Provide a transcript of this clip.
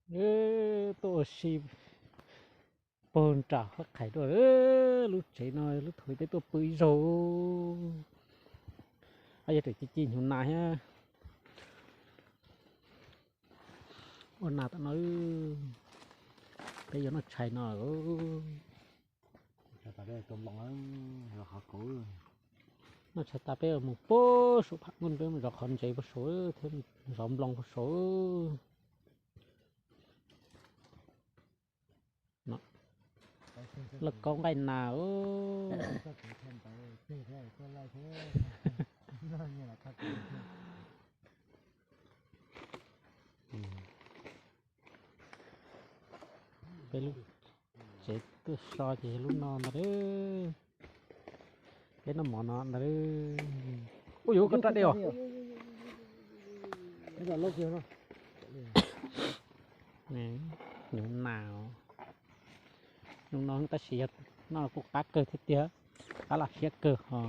Tuaj ua si puag nram Huab Qhais dua. Lub tsev no lub thaum peb tuaj pw ib zaug. Ab, yog raws ci ci hnyuv nas thiab. Ua nas tom no, peb yuav noj tshais no. Noj tshais tas peb mus puag saum pham nkuj, peb mus zov qhov ntsev puag saud thiab zov nploos puag saud. Lauj kaub nqaij nas. Peb lub tsev tuaj so ces yog lub no ntag. Peb noj mov no ntag. Ub, yuav koj rab dej os. Hnyuv nas, hnyuv no tab sis yog noj kuj qab kawg thiab tiag, qab los siab kawg ho.